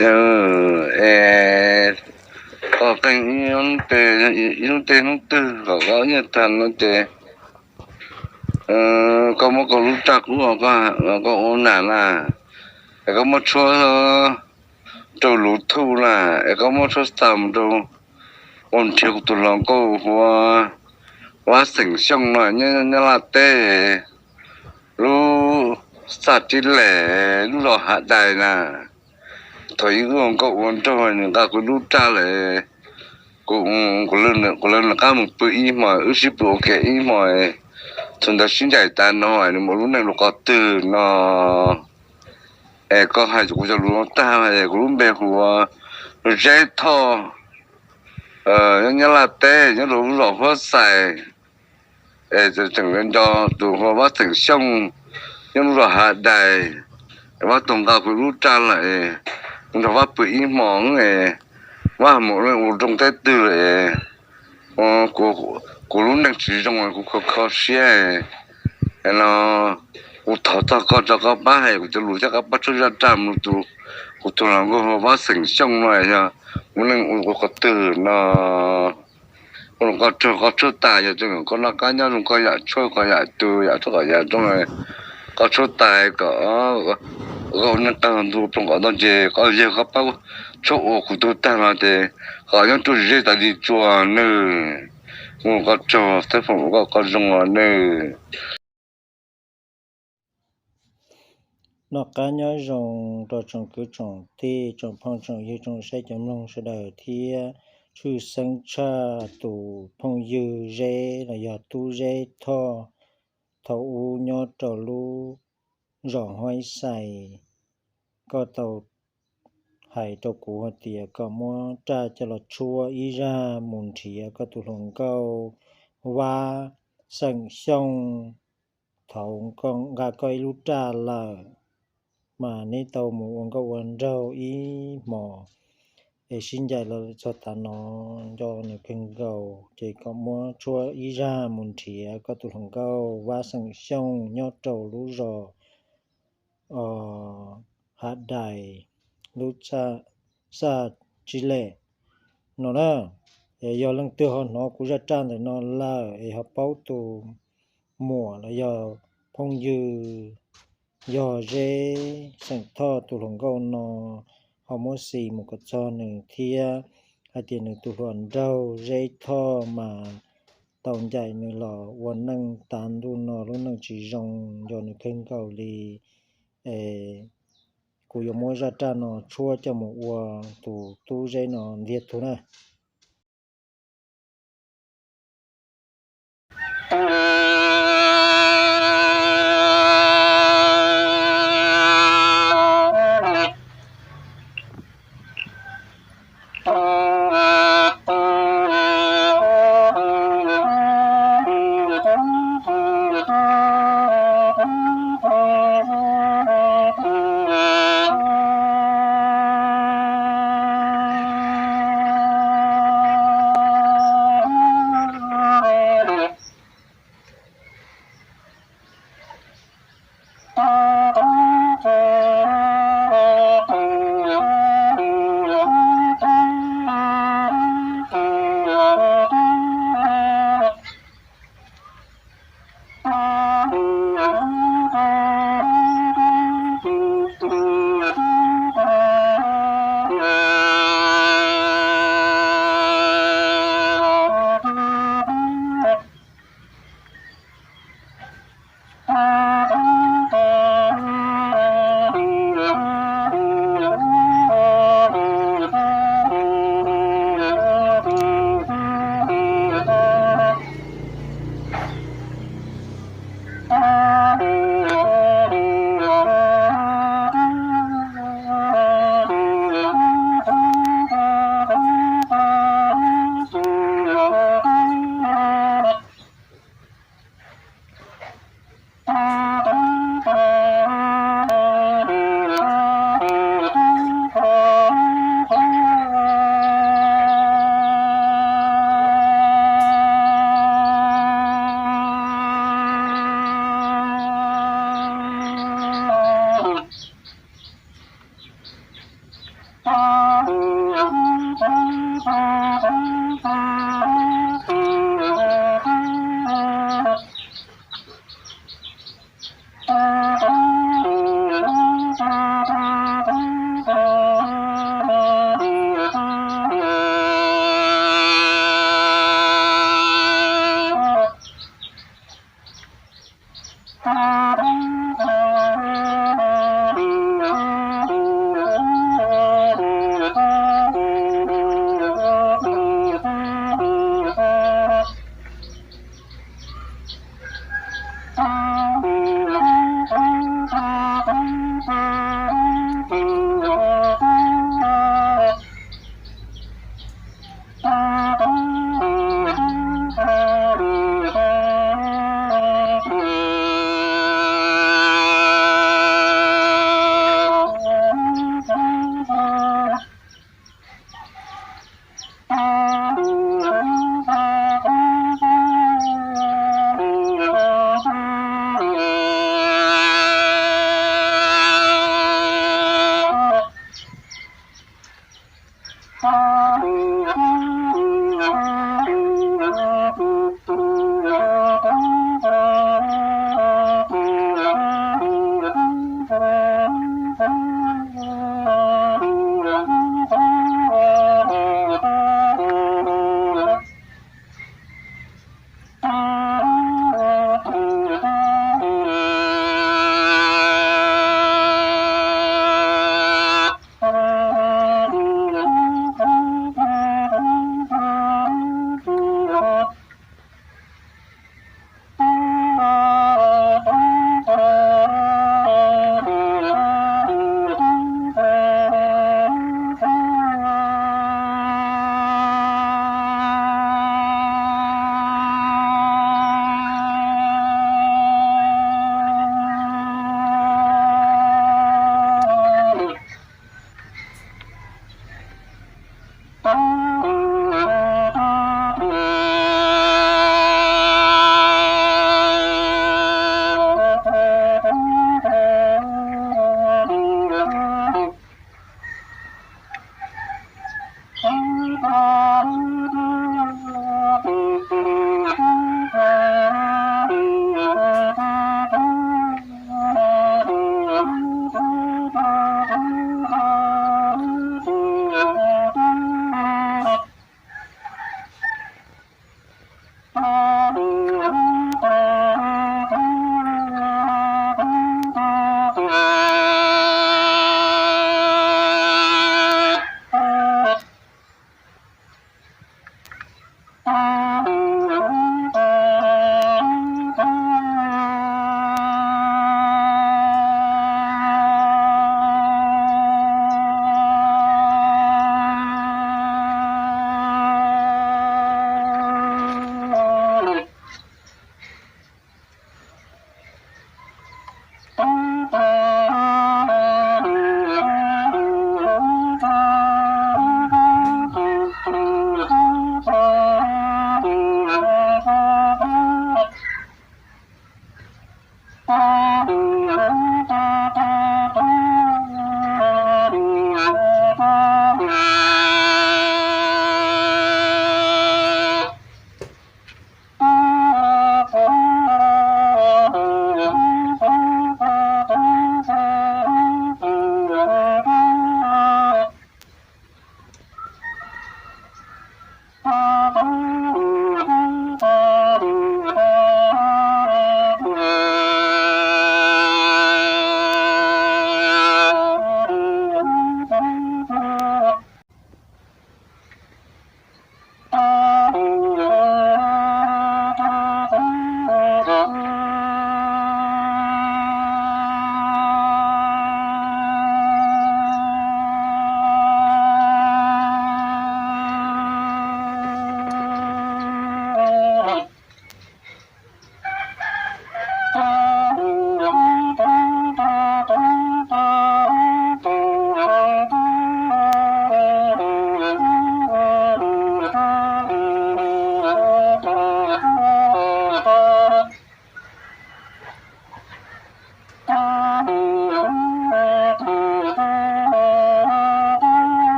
Es koj qeej ib hnub tej hnub twg kom koj nyiaj tag no ces koj muab koj lub raj kub koj ua nam na, es koj muab tshuab rau luv thuj na, es koj muab tshuab xa mus rau ua nrhiav kuv tus hluas nkauj hu ua Vab Xeem Xyooj no nyob Nyab Laj teb, lub xaj Tsib Lem, lub zos Hav Dais na. Thaum ub wb ua nkauj ua nraug nws nqa kuv lub raj lawm, kuv lawv nws qab mus pw ib hmos, wb sib pw ua ke ib hmos, thaum ntawd sib ncaim tas no nws mus lub neej lus qhov twg no. Es koj hais kuv cov lus no tag es kuv lub npe hu ua Zeb Thoj, nyob Nyab Laj teb, nyob rau lub zos Huab Xais. Es tseem nco tus hu ua Vab Xeem Xyooj, nyob lub zos Hav Dais. Vab tuaj nqa kuv lub raj lawm, kuv nrog Vab pw ib hmos, Vab mus ua zoo teb twg lawm, kuv lub neej tsis zoo, kuv kho kho siab no. Kuv thov txog koj rau koj pab hais kuv cov lus thiab koj pab tshuab zaj raj mus rau kuv tus hluas nkauj hu ua Vab Xeem Xyooj no yog mus neej ua qhov twg no. Koj tshuab tas yog tseem koj noj qab nyob zoo, koj yam tshuab koj yam tu yam tshuab kom yam zoo, koj tshuab tas kom koj ua neej tag ntu ploog kom ntau ntses, koj yawg koj pab tshuab ua kuv tug tag no ces kom nyob ruaj zeb tas li tsuas nawb. Mus koj tsaug, xeeb foom koj, koj zoo nawb. Noj qab nyob zoo rau tsoom kwv tsoom tij, tsoom phooj tsoom ywg, tsoom saib cov mloog sawv daws thiab. Tshwj xeeb tshaj tus phooj ywg Zeb los yog tub Zeb Thoj, thaum ub nyob rau lub zos Huab Xais, koj tau hais rau kuv hais tias kom muab raj coj los tshuab ib zaj mus nrhiav koj tus hluas nkauj Vab Xeem Xyooj. Thaum nqa koj ib lub raj lawm, mas neb tau mus ua nkauj ua nraug ib hmos, es sib ncaim los txog tav no, nco nws kawg nkaus, ces kom muab tshuab ib zaj mus nrhiav koj tus hluas nkauj Vab Xeem Xyooj nyob rau lub zos Hav Dais, lub xaj Tsib Lem no na. Es yog leej twg ho hnov kuv zaj raj ntawm no lawm es ho paub tus muam los yog phooj ywg yog Zeb Xeem Thoj tus hluas nkauj no, ho muab xis mus kom txog nws thiab, hais tias nws tus hluas nraug Zeb Thoj mas tau ncaim nws los ua neej tas ntuj no lub neej tsis zoo, nco nws kawg nkaus li. Es kuv yuav muab zaj raj no tshuab coj mus ua tus tub Zeb no ntiag tug na.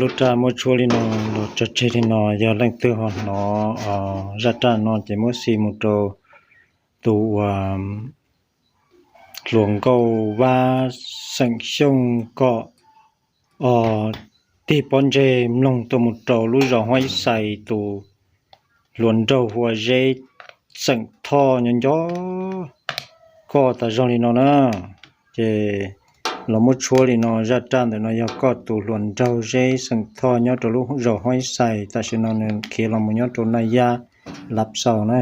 Lub raj muab tshuab li no los tso tseg li no, yog leej twg ho hnov zaj raj no ces muab xa mus rau tus uas hluas nkauj Vab xeem Xyooj kom tig pob ntseg mloog tuaj mus rau lub zos Huaib Xais tus hluas nraug hu ua Zeb xeem Thoj nyob nco koj tas zog li no na. Ces los muab tshuab li no, zaj raj ntawm no yog koj tus hluas nraug Zeb xeem Thoj nyob rau lub zos Huaib Xais, tam sim no nws khiav los mus nyob rau Naj Yab Lav Xaus na.